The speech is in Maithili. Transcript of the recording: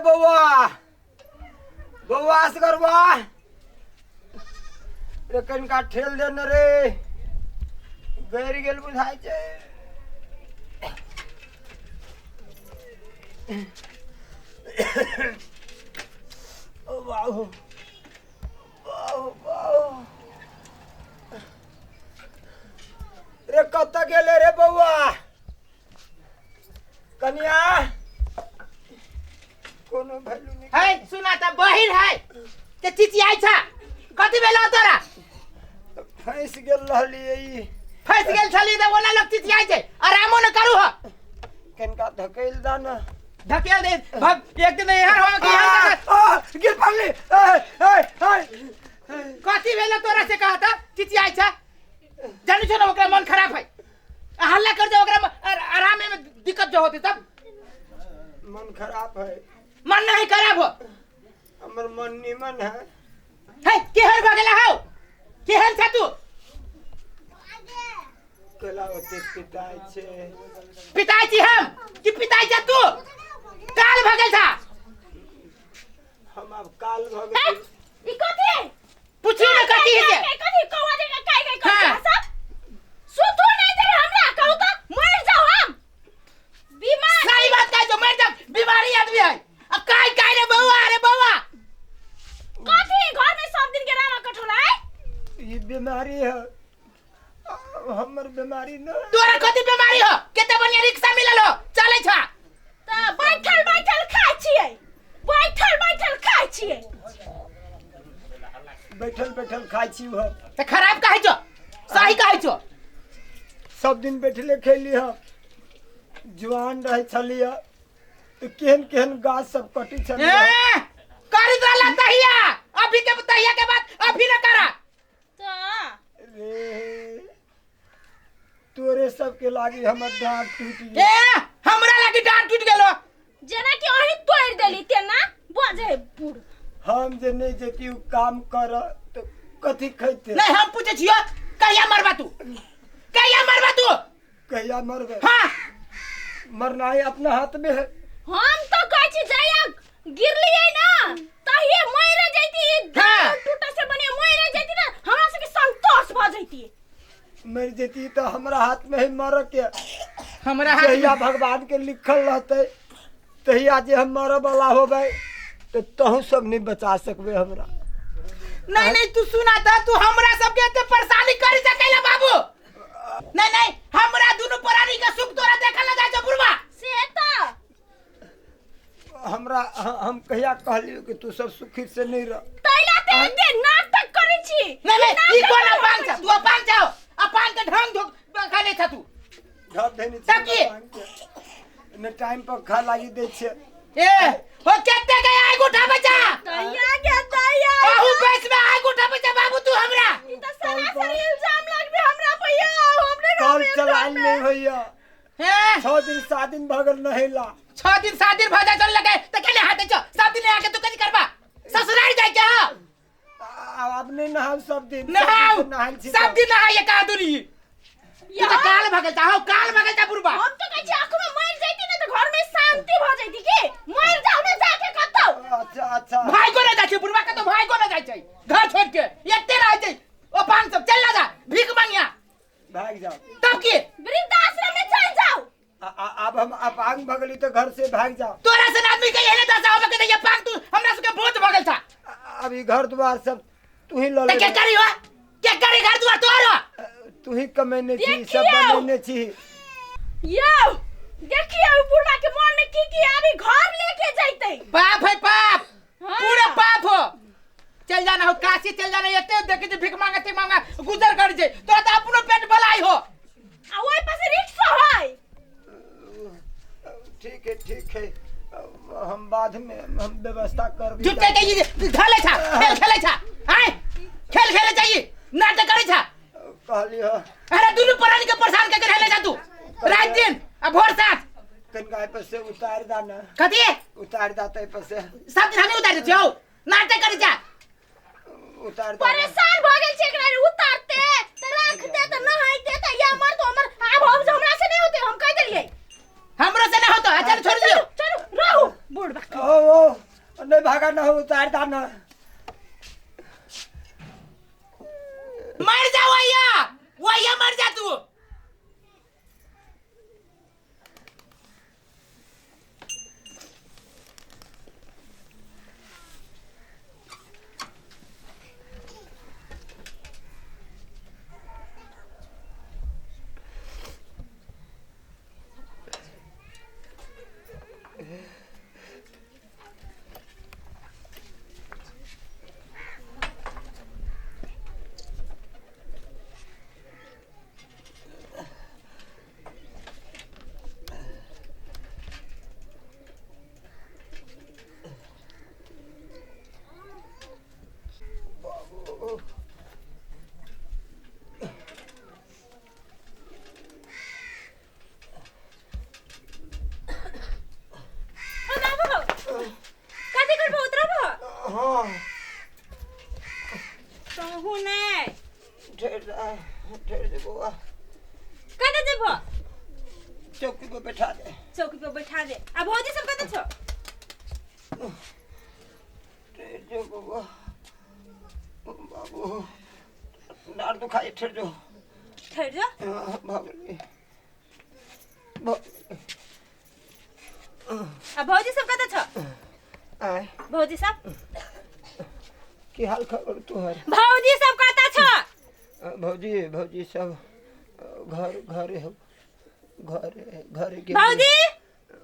बौआ बौआ असगरवा रे कनिका ठेल दे ने रे गैर गेल बुझाइ छै ओ बाबू बाबू बाबू रे कतऽ गेले रे बौआ कनिया कोनो वैल्यू नहीं है सुना त बहिर है ते चिचियाइ छ कति बेला तोरा फँसि गेल रहलियै ई फँसि गेल छली त ओना लोग चिचियाइ छै आरामो न करू हो कनिका धकेल द न धकेल दे भग एक दिन एहन हो कि एहन आ, आ, गिर पड़ली ए, ए, ए, कथी भेल तोरा से कहता चिचियाइ छ जानी छो ना ओकरा मन खराब है आ हल्ला कर दे ओकरा आरामे में दिक्कत जो होती तब मन खराब है मन नहीं खराब हो हमर मन निमन है है केहन भऽ गेला हौ केहन छ तू केला ओते पिटाइ छै पिताई छी हम कि पिताई छ तू काल भऽ गेल छ हम आब काल भऽ गेल ई कथी है पुछियो ने कथी है काय कथी कौआ जकाँ काय काय करै हाँ। छै सब सुतू नहीं देबै हमरा कहू तऽ मरि जाउ हम बीमार सही बात कहै छौ मरि जाओ बीमारी आदमी है आ काय काय रे बौआ रे बौआ कथी घर में सब दिन के रामा कठोला है ई बीमारी है हमर बीमारी न तोरा कथी बीमारी हो केते बढ़िया रिक्शा मिलल हो चलै छ तऽ बैठल बैठल खाइ छियै बैठल बैठल खाइ छियै बैठल बैठल खाइ छी हम तऽ खराब कहै छौ सही कहै छौ सब दिन बैठले खेली हम जुआन रहै छलियै तऽ केहन केहन गाछ सब कटी छलियै ए करी रहला तहिया अभी के तहिया के बाद अभी न करा तऽ रे तोरे सबके लागी हमर डाँट टूटि गेल ए हमरा लागी डांट टूट गेलो जेना कि अहीं तोड़ि देली तेना बजे है बूढ़ हम जे नहि जेती उ काम कर तऽ कथी खैते नहीं हम पूछे छियो कहिया मरबा तू कहिया मरबा तू कहिया मरबे हाँ मरनाइ अपना हाथ में है हम तो कहै छी जहिया गिरलियै ना तहिये मरि जैती हाँ। टूटा से बनिया मरि जैती ना हमरा सबके संतोष भऽ जैती मर जेती तऽ हमरा हाथ में है मर के हमरा हाथ जहिया में भगवान के लिखल रहते तहिया जे हम मरऽ वाला होबै तऽ तहु सब नहि बचा सकबै हमरा नहीं नहीं तू सुना था तू हमरा सबके एते परेशानी करी सकैला बाबू नहीं नहीं हमरा दुनू प्राणी के सुख तोरा देखल ना जाय छौ बुढ़वा से तऽ हमरा हम कहिया कहलियौ कि तू सब सुखी से नहीं रह तैला ते एते नाटक करै छी नहीं नहीं ई नाटक कोन करै अपांग छी। छ तू अपांग छ अपांग के ढंग धोक खाने छ तू ढप देने तब की? ने टाइम पर खा लागी दै छै ए हो केते के आइ गुठा बचा दैया गे दैया आहू बेच में आइ गुठा बचा बाबू तू हमरा ई तऽ सरासर इल्जाम लगबे हमरा पे यौ हमरे कल घर में चलायल नहीं होइया हैं 6 दिन 7 दिन भऽ गेल नहेला 6 दिन 7 दिन भजा चल लगे त केने हाथे छ 7 दिन आके तू कथी करबा ससुराल जाय के ह आब नहीं नहाब सब दिन नहाओ नहायल छी सब दिन नहाय का दुनी तू त काल भगल ता हो काल भगल ता बुढ़बा हम तो कहै छी अखनो मरि जैती ने तऽ घर में शांति भऽ जैती की मरि जाउ ने जाके कतौ अच्छा अच्छा भाई को ना जाय छै बुढ़बा के तो भाई को ना जाय छै घर छोड़ के एते रह छै ओ पान सब चल ना जा भीख मांगिया भाग जाओ तब की वृद्धाश्रम में चल जाओ अब हम अपांग भगली तो घर से भाग जाओ तोरा से आदमी के एहने दशा होबे के ये पांग तू हमरा सबके बोझ भगल था अब ई घर द्वार सब तू ही ल त ले के करी हो के करी घर द्वार तोर हो तू ही कमेने छी सब देखियौ। बनेने छी यौ देखियौ ई बुढ़वा के मन में की की आबी घर लेके जैतै पाप है पाप हाँ। पूरा पाप हो चल जाना हो काशी चल जाना एते देखे जे भीख मांगे ते मांगा गुजर कर जे तोरा त अपनो पेट बलाई हो आ ओहि पर से रिक्शा है ठीक है ठीक है हम बाद में हम व्यवस्था कर झूठ के ये धले छा खेल खेले छा आय खेल खेले चाहिए नाटक करे छा कहली हो अरे दुनू प्राणी के परेशान के रहले जा तू रात दिन आ भोर साँझ कनका पर से उतार दाना कथी उतार दाते पर से सब दिन हमें उतार दे छियौ नाटक करे जा उतार दाना परेशान भऽ गेल छै एकरा उतारते तऽ राखते तऽ नहाइते तऽ या मर तो हमर आब हम हमरा से नहीं होते हम कहि देलियै हमरो से ना होतो अच्छा छोड़ दियो चलू चलू रहू बुढ़बा ओ ओ भागा न हो उतार दा न। मर जा वैया, वैया मर जा तू। ओ बाबू, कथी करबो? उतरबो? हाँ। कहू नै। ठहर जा, ठहर जा बौआ। कतऽ जेबो? चौकी पर बैठा दे। चौकी पर बैठा दे। आ भौजी सब कतऽ छौ? ठहर जा बौआ, बाबू, डाँट दुखाई, ठहर जो। ठहर जा। हाँ, भगनी। आ भौजी सब कतऽ छौ? आय? भौजी सब? की हाल खबर तुहर? भौजी सब कतऽ छौ? भौजी, भौजी सब घर, घरे हो, घरे, घरे के। भौजी।